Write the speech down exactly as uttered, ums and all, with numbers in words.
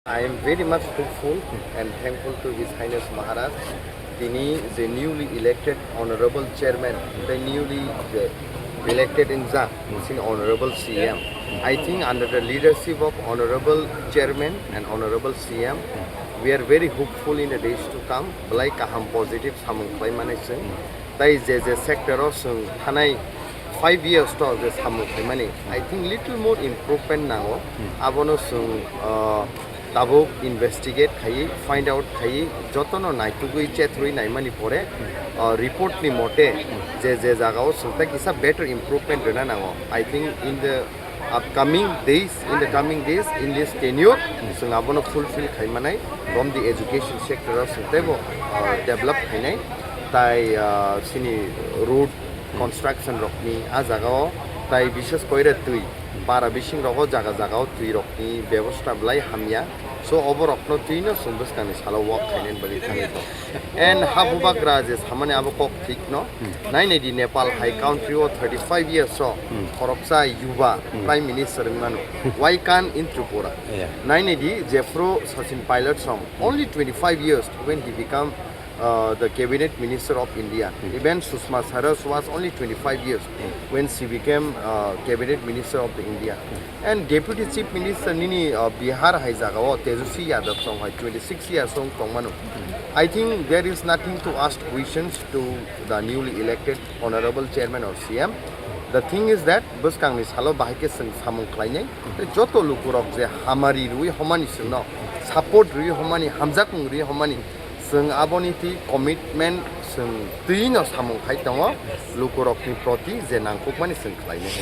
I am very much hopeful and thankful to His Highness Maharaj. Tini je newly elected honorable chairman, the newly je elected in ja, sini honorable C M. I think under the leadership of honorable chairman and honorable C M, we are very hopeful in the days to come. Belai kaham positive samung khlai mani chwng. Tai je je sector o chwng thanai five years to je samung khlaimani, I think little more improvement nango. Abono chwng, uh, tabuk investigate khaiwi, find out khaiwi, jotono naitugwi chethrwi naimani pore, uh, report ni mote je je jagao chwng ta kisa better improvement rwna nango. I think in the upcoming days, in the coming days, in this tenure, chwng abono fulfill khaimanai, from the education sector o chwng teibo, uh, develop khainai, tai, uh, sini road construction rokni a jagao, tai bishes koira twi, para bising rogo jaga jagao twi rokni bebosta belai hamya. So oborokno twino chwng bwskangni salo work khainani bagwi thangwi tongo. And habubagra je samani abo kok thikno, nainai di Nepal hai country o thirty-five years o khoroksa yuba prime minister wngmano. Why can't in Tripura? Yeah. Nainai di jephru Sachin Pilot song, only twenty-five years when he become, uh, the cabinet minister of India. Even Sushma Swaraj was only twenty-five years when she became, uh, cabinet minister of the India. And deputy chief minister nini, uh, Bihar hai jagao Tejaswi Yadav song hai twenty-six years song tongmano. I think there is nothing to ask questions to the newly elected honorable chairman or C M. The thing is that bwskangni salo bahai khe chwng samung khlainai. Tei joto lukurok je hamari rwi homani chwngno support rwi homani, hamjakmung rwi homani, chwng aboni twi commitment chwng twino samung khai tongo lukurokni proti je nangkukmani chwng khlainai hai.